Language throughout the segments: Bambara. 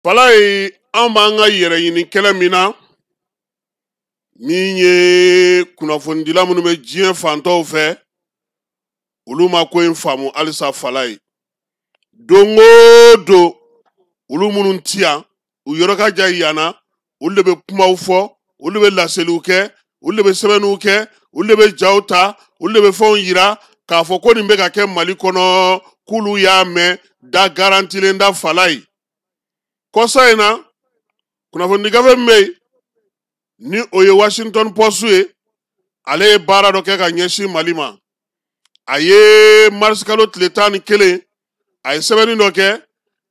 Falaye, an b'an ka yɛrɛɲini kɛlɛ min na, min ye kunnafonidila minnu bɛ diɲɛ fantɔw fɛ, olu ma ko in faamu halisa. Falaye, don o don, olu minnu ti yan, u yɔrɔ ka jan yan na, olu de bɛ kumaw fɔ, olu de bɛ laseliw kɛ, olu de bɛ sɛbɛnniw kɛ, olu de bɛ jaw ta, olu de bɛ fɛnw yira k'a fɔ ko nin bɛ ka kɛ Mali kɔnɔ, k'olu y'a mɛn da garantilen da. Falaye, kɔsa in na, kunnafoni gafe min bɛ yen ni o ye Washington Post ye, ale ye baara dɔ kɛ ka ɲɛsin Mali ma. A ye marisikalo tile 11, a ye sɛbɛnni dɔ kɛ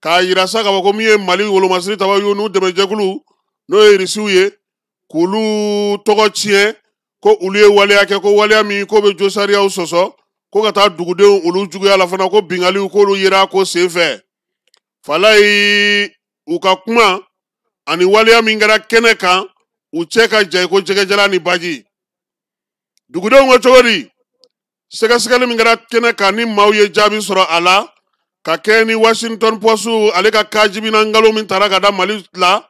k'a yira sa k'a fɔ ko min ye Mali wolomasiri tabaw ye, n'u dɛmɛjɛkulu n'o ye Irisiw ye, k'olu tɔgɔ tiɲɛ, ko olu ye waleya kɛ, ko waleya min k'o bɛ josariyaw sɔsɔ, ko ka taa dugudenw olu juguya la fana, ko bingaliw k'olu yera ko senfɛ. Falaye, u ka kuma ani waleya min kɛra kɛnɛ kan, u cɛ ka jan i ko jɛgɛjalan ni baji. Dugudenw ko cogo di? Sɛgɛsɛgɛli min kɛra kɛnɛ kan ni maaw ye jaabi sɔrɔ a la, ka kɛ ni Washington Post ale ka kajibina nkalon min tara ka da Mali la,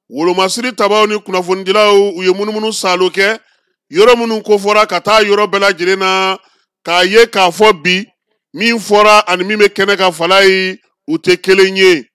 wolomasiri tabaw ni kunnafonidilaw, u ye munumunu saalo kɛ yɔrɔ minnu kofɔra, ka taa yɔrɔ bɛɛ lajɛlen na, k'a ye k'a fɔ bi min fɔra ani min bɛ kɛnɛ kan, Falaye, u tɛ kelen ye.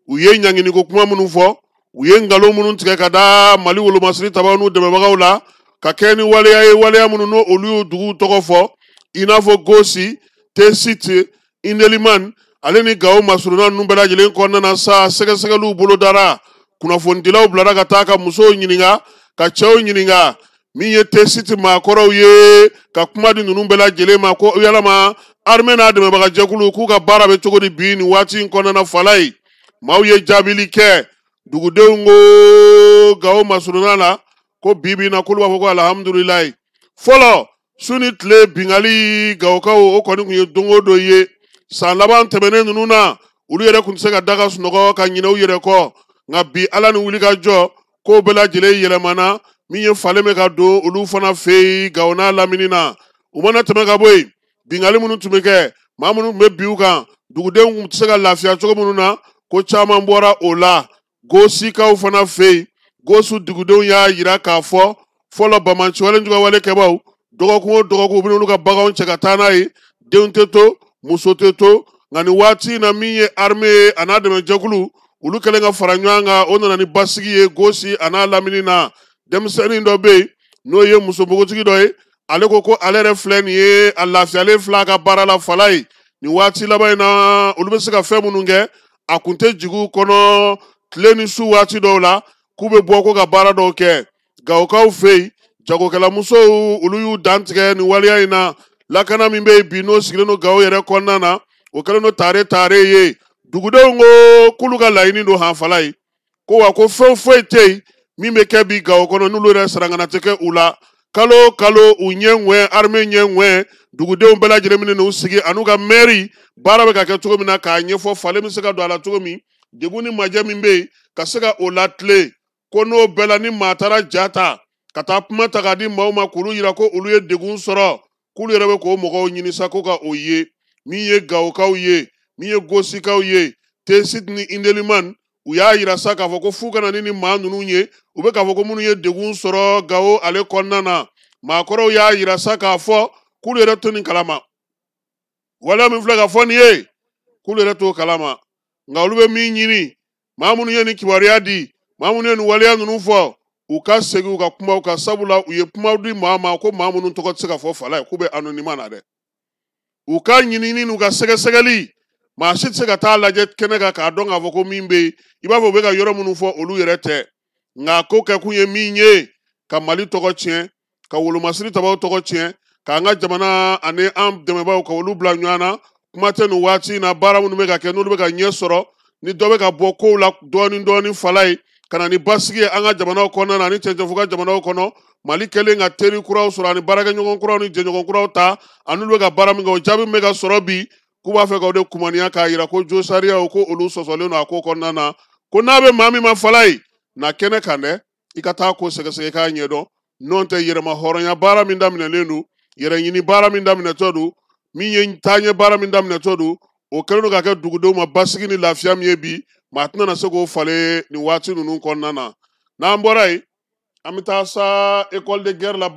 U ye ɲanginiko kuma minnu fɔ, u ye nkalon minnu tigɛ ka da Mali wolomasiri tabaw n'u dɛmɛbagaw la, ka kɛ ni waleya ye, waleya minnu n'o olu y'u duguw tɔgɔ fɔ, i n'a fɔ Gosi, Tesite, Indeliman, ale ni Gawo masurunna ninnu bɛɛ lajɛlen kɔnɔna na sa, sɛgɛsɛgɛliw bolodara, kunnafonidilaw bilara ka taa ka musow ɲininka, ka cɛw ɲininka, min ye Tesite maakɔrɔw ye, ka kuma di ninnu bɛɛ lajɛlen ma ko yalama armée n'a dɛmɛbaga jɛkulu k'u ka baara bɛ cogo di bi nin waati in kɔnɔna na. Falaye, maaw ye jaabili kɛ. Dugudenw ko Gawo masurunna la ko bi bi in na, k'olu b'a fɔ ko alihamudulilayi. Fɔlɔ, su ni tile bingali Gawokaw, o kɔni tun ye don o don ye. San laban tɛmɛnen ninnu na, olu yɛrɛ tun tɛ se ka da ka sunɔgɔ ka ɲinɛ u yɛrɛ kɔ, nka bi, Ala ni wuli ka jɔ, ko bɛɛ lajɛlen yɛlɛmana. Min ye falen bɛ ka don olu fana fɛ yen Gawo n'a lamini na. U mana tɛmɛ ka bɔ yen, bingali minnu tun bɛ kɛ, maa minnu tun bɛ bin u kan, dugudenw tun tɛ se ka lafiya cogo minnu na, ko caman bɔra o la. Gosikaw fana fɛ yen, Gosu dugudenw y'a yira k'a fɔ fɔlɔ, bamaciwale jugawale kɛbaw, dɔgɔkun o dɔgɔkun, u bɛ n'olu ka baganw cɛ ka taa n'a ye, denw tɛ to, muso tɛ to. Nka nin waati in na, min ye armée ye a n'a dɛmɛjɛkulu, olu kɛlen ka fara ɲɔgɔn kan, o nana ni basigi ye Gosi a n'a lamini na. Denmisɛnnin dɔ bɛ yen n'o ye muso npogotigi dɔ ye, ale ko ko ale yɛrɛ filɛ nin ye, a lafiyalen filɛ a ka baara la. Falaye, nin waati laban in na, olu bɛ se ka fɛn minnu kɛ, a kun tɛ jigin u kɔnɔ tile ni su waati dɔw la k'u bɛ bɔ ko ka baara dɔw kɛ. Gawokaw fɛ yen, jagokɛlamusow, olu y'u dantigɛ nin waleya in na. Lakana min bɛ yen bi, n'o sigilen don Gawo yɛrɛ kɔnɔna na, o kɛlen don tare tare ye. Dugudenw ko k'olu ka laɲini don han. Falaye ko wa ko fɛn foyi tɛ yen min bɛ kɛ bi Gawo kɔnɔ n'olu yɛrɛ sarangana tɛ kɛ u la. Kalo o kalo, u ɲɛ ŋwɛn, armée ɲɛ ŋwɛn, dugudenw bɛɛ lajɛlen minɛ n'u sigi an'u ka mɛri, baara bɛ ka kɛ cogo min na, k'a ɲɛfɔ, falen bɛ se ka don a la cogo min, degun ni majɛ min bɛ yen, ka se ka o latilen. Ko n'o bɛɛ la, ni maa taara ja ta ka taa kuma ta k'a di maaw ma k'olu yira ko olu ye degun sɔrɔ, k'olu yɛrɛ bɛ k'o mɔgɔw ɲini sa ko ka o ye. Min ye Gawokaw ye, min ye Gosikaw ye, Tesit ni Indeliman, u y'a yira sa k'a fɔ ko f'u ka na ni maa ninnu ye, u bɛ k'a fɔ ko minnu ye degun sɔrɔ Gawo ale kɔnɔna na. Maakɔrɔw y'a yira sa k'a fɔ k'olu yɛrɛ to nin kalama, waleya min filɛ ka fɔ nin ye, k'olu yɛrɛ t'o kalama, nka olu bɛ min ɲini, maa minnu ye nin kibaruya di, maa minnu ye nin waleya ninnu fɔ, u ka segin u ka kumaw kan, sabula u ye kumaw di maa ma ko maa minnu tɔgɔ tɛ se ka fɔ. Falaye, k'u bɛ anonymat na dɛ. U ka ɲinini n'u ka sɛgɛsɛgɛli, maa si tɛ se ka taa lajɛ kɛnɛ kan k'a dɔn k'a fɔ ko min bɛ yen, i b'a fɔ u bɛ ka yɔrɔ minnu fɔ, olu yɛrɛ tɛ. Nka ko kɛkun ye min ye, ka Mali tɔgɔ tiɲɛ, ka wolomasiri tabaw tɔgɔ tiɲɛ, k'an ka jamana ani an dɛmɛbaaw ka olu bila ɲɔgɔn na. Kuma tɛ nin waati in na, baara minnu bɛ ka kɛ, n'olu bɛ ka ɲɛ sɔrɔ, ni dɔ bɛ ka bɔ kow la dɔɔni dɔɔni. Falaye, ka na ni basigi ye an ka jamanaw kɔnɔna na ani cɛncɛnfu ka jamanaw kɔnɔ, Mali kɛlen ka teri kuraw sɔrɔ ani baarakɛɲɔgɔn kuraw ni jɛɲɔgɔn kuraw ta, ani olu bɛ ka baara min kɛ, o jaabi min bɛ ka sɔrɔ bi, k'u b'a fɛ ka o de kumaniya k'a yira ko jo sariyaw ko olu sɔsɔlen don a ko kɔnɔna na. Ko n'a bɛ maa min ma, Falaye, na kɛnɛ kan dɛ, i ka taa ko sɛgɛsɛgɛ k'a ɲɛdɔn. N'o tɛ, yɛrɛma hɔrɔnya baara min daminɛlen don, yɛrɛɲini baara min daminɛtɔ don, min ye taaɲɛ baara min daminɛtɔ don. O kɛlen don ka kɛ dugudenw ma basigi ni lafiya min ye bi, maa tɛna na se k'o falen nin waati ninnu kɔnɔna na. N'an bɔra yen, an bɛ taa sa école de guerre la.